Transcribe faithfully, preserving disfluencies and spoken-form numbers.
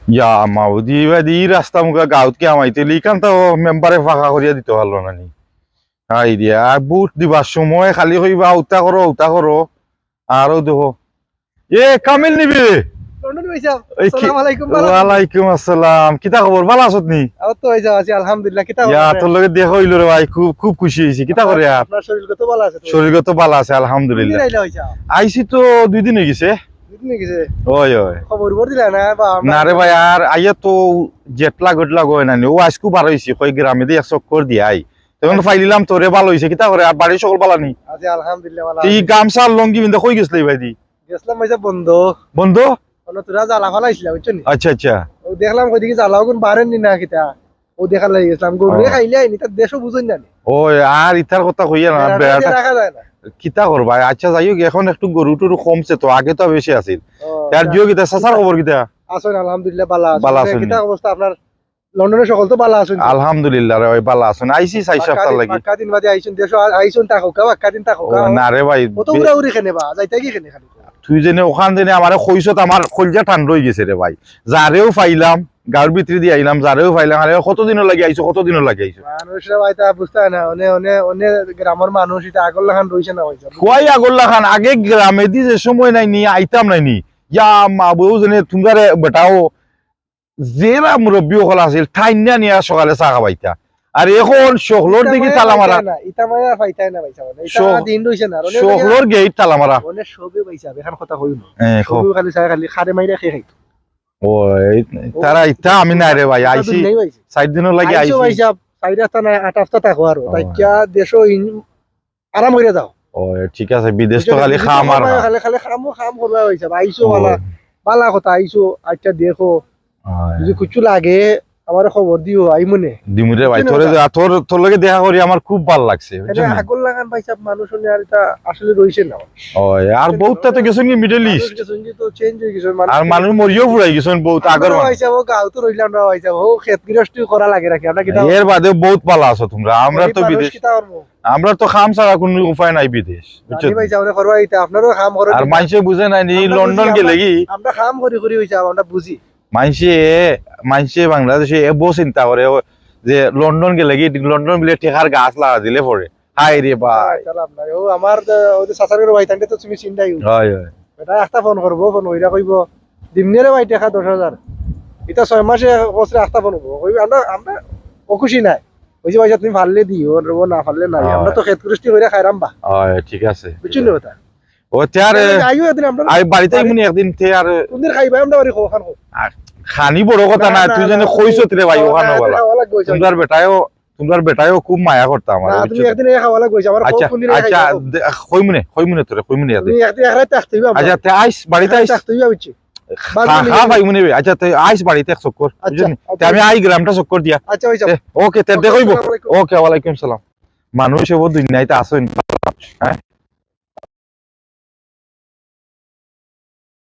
ইয়া মাবুদি, ইবাদি ই রাস্তা মুখা গাঁওত কিয়া মাইতে অইলে, ইখান তো মেম্বারে ফাঁকা করিয়া দিতো পারলো না নি। আই দিয়া, আর ভোট দিবার সময় খালি কইবা, "উতা করো, উতা করো।" আরো দেখো। এ, কামিল নিবে? লন্ডন ভাই সাহেব, এই কি? আসসালামু আলাইকুম, ভালা আছেন? ওয়ালাইকুম আসসালাম। কিতা খবর? ভালা আছত নি? এই তো ভাই সাহেব, আছি আলহামদুলিল্লাহ। কিতা খবর ইয়া, আপনার? তোর লগে দেখা অইলো রে ভাই, খুব, খুব খুশি অইছি। কিতা আপনার, করে আর? আপনার শরীর কত ভালা আছে তো? শরীর কত ভালা আছে, আলহামদুলিল্লাহ। কোন দিন আইলা ভাই সাহেব? আইছি তো দুই দিন অই গেছে। দুই দিন অই গেছে? ওই, ওই। খবর খবর দিলা না বা আমরা না রে ভাই, আর আইয়া তো জেট লাগ, ওয়েট লাগ অয় না নি। ও আইজকু বার অইছি, কই গ্রামে দি এক চক্কর দিয়া আই। তখন তো পাইলিলাম তোরে, ভালা অইছে। কিতা করে আর বাড়ির সকল ভালা নি? আছি আলহামদুলিল্লাহ, ভালা এই আছি। গামছা আর লুঙ্গি পিন্দা কই গেছলে ভাই দি? গেছলাম ভাই সাহেব বন্দ। বন্দ? অনো তোরা জ্বালা ফালাইছিলা, বুঝছো নি? আচ্ছা, আচ্ছা। ও দেখলাম কই দেখি জ্বালা ওগুন বারের নি না কিতা? ও দেখার লাগি গেছলাম। গরুরে ও। খাইলে আইনি, তার দেশও বুঝইন না নি। ও, আর ইতার কথা কইয়া না, বেড়াটা বেড়াটা। রাখা যায় না। কিতা করবা? আচ্ছা, যাই হোক, এখন একটু গরু টরু কমছে তো, আগে তো বেশি আছিল। ও, তার আচ্ছা। জিও কিতা, চাচার খবর কিতা? আছইন আলহামদুলিল্লাহ, ভালা আছইন। ভালা আছইন। কিতা অবস্থা আপনার? লন্ডনের সকল তো ভালা আছইন তো? আলহামদুলিল্লাহ রে ভাই, ভালা আছইন। আইছি চার বাক্কা সপ্তাহ দিন, লাগি। বাক্কা দিন বাদে আইছইন, দেশো আ-, আইছইন, থাকউক্কা, বাক্কা দিন থাকউক্কা। ও, না রে ভাই, কত বে- উড়াউড়ি কেনে বা, যাইতা কি কেনে খালি? তুই যেনে ওখান যেনে আমারে কইছত, আমার কইলজা ঠান্ডা অই গেছে রে ভাই। যারেও পাইলাম, গাঁওর ভিতরে দি আইলাম, যারেও পাইলাম, আরে কতদিনর লাগি আইছো, কতদিনর লাগি আইছো? মানুষরা ভাই তা বুঝতা না, অনে, অনে, অনে গ্রামর মানুষ ইতা আগর লাখান রইছে না ভাই সাহেব। কই আগর লাখান? আগে গ্রামে দি যে সময় নাই নি, আইতাম নাই নি। ইয়া মা বউ যেনে তুমরারে বেটাও যেরা মুরব্বি অকল আছিল, ঠাইন্না নিয়া সকালে চা খাবাইতা। আর এখন সকলর ইতা দিকে মায়া তালা মারা। পাইতায় না, ইতা মায়া পাইতায় না ভাই সাহেব। ইতা সক-, দিন রইছে না, আর অনে সকলর গেইট তালা মারা। অনে সবে ভাই সাহেব, এখন কথা কইও না। হ্যাঁ, সবে কও। খালি চা খালি খারে মাইরা খেয়ে খাইতো। ও, এই, ও, তারা ইতা আমি না রে ভাই, ইতা আইছি। দিন নাই ভাই সাহেব। চার দিনর লাগি আইছো আইছি। ভাই সাহেব, চার হাপ্তা না, আট হাপ্তা থাকো আরো। ও। তাই কিয়া দেশো ইন-, আরাম করিয়া যাও। ও, ঠিক আছে, বিদেশ তো বুঝছো? খালি বিদেশ তো খাম আর খাম, খাম। খালি, খালি খামও খাম করবা অইছে, আইছো ও। ভালা, ভালা কথা আইছো, আচ্ছা দেখো, ও। যদি কিছু লাগে, আমারে খবর দিও, আইমুনে। দিমুরে ভাই, বুঝছো তোরে না? যে, তোর, তোর লগে দেখা করি আমার খুব ভালা লাগছে, বুঝছো এনে না? আগর লাখান ভাই সাহেব মানুষ অনে আর ইতা আসলে রইছে না। ও, আর বুঝছো না? বহুততা তো গেছইন কি Middle মানুষ East। গেছইন কি তো change অই গেছে, মানুষ আর মানুষ মরিয়াও ফুরাই গেছইন বহুত আগর আমরা মানুষ। ভাই সাহেব, ও গাঁও তো রইলাম না ভাই সাহেব, ও খেত গৃহস্থী করা লাগে নাকি, আমরা কিতা এর বাদে বহুত ভালা আছো তুমরা, আমরা গরিব তো মানুষ বিদেশ। কিতা করবো? আমরা তো কাম ছাড়া কুনু উপায় নাই বিদেশ, বুঝছো জানি তো? ভাই, আমরা করবা ইতা, আপনারাও কাম করেন আর না। মানষে বুঝে না নি, আমরা লন্ডন বুঝি, গেলে আমরা, কি? আমরা কাম করি করি অইছে, আমরা বুঝি। মানষে, মানষে বাংলাদেশে এবো চিন্তা করে ও যে লন্ডন গেলে কি, লন্ডন বিলে টেকার গাছ লাগা দিলে পরে। হায় রে ভাই। আচ্ছা, লাভ নাই। ও আমার তো, ওই যে চাচার ঘরর ভাই, তাইলে তো তুমি চিন্তাই। হয়, হয়। বেটা একটা ফোন করবো, ফোন কইরা কইবো, "দিমনে রে ভাই টেকা দশ হাজার।" ইতা ছয় মাসে কসরে একটা ফোন করবো। কইবো, "আমরা, আমরা অখুশি নাই।" ওই যে ভাই, তুমি পারলে দিও, ও না পারলে নাই। হয়। আমরা তো খেত কৃষ্টি কইরা খাইরাম বা। হয়, ঠিক আছে। বুঝছো নি কথা? ও, তে আর, তাহলে আইও একদিন আমরা আই বাড়িতে বাড়ি আইমুনি একদিন, তে আর কোনদিন খাইবা আমরা বাড়ি খাওয়া খান? আর খানি বড় কথা না, না, তুই না, জানি না, কইছো তে রে ভাই, না, ওখানে না, বলা। খাওয়া লাগবে, ওই তুমরার বেটায়ও, তুমরার বেটায়ও খুব মায়া করতা আমার, না, বুঝছো তুমি তো? একদিন আইয়া খাওয়া লাগবে, আমার আচ্ছা, কখন দিন আইয়া আচ্ছা, খাইবা? দে-, কইমুনে, কইমুনে তোরে, কইমুনে একদিন। তুমি একদিন এক রাত থাকতে হইবা আমরা। আচ্ছা, তে আইস, বাড়িতে এক রাত আইস। থাকতে হইবা, বুঝছি? খা-, বাদ খা-, দিন খা, হইমুনে বে। আচ্ছা, তে আইস বাড়িতে এক চক্কর, আচ্ছা, বুঝছো নি? আচ্ছা। তে আমি আই গ্রামটা চক্কর দিয়া। আচ্ছা, ভাই, যাও। তে, ওকে, তে ওকে, দেখা হইবো। আসসালামু আলাইকুম। ওকে, ওয়ালাইকুম সালাম। মানুষ এবার দুনিয়াতে আসইন, হ্যাঁ?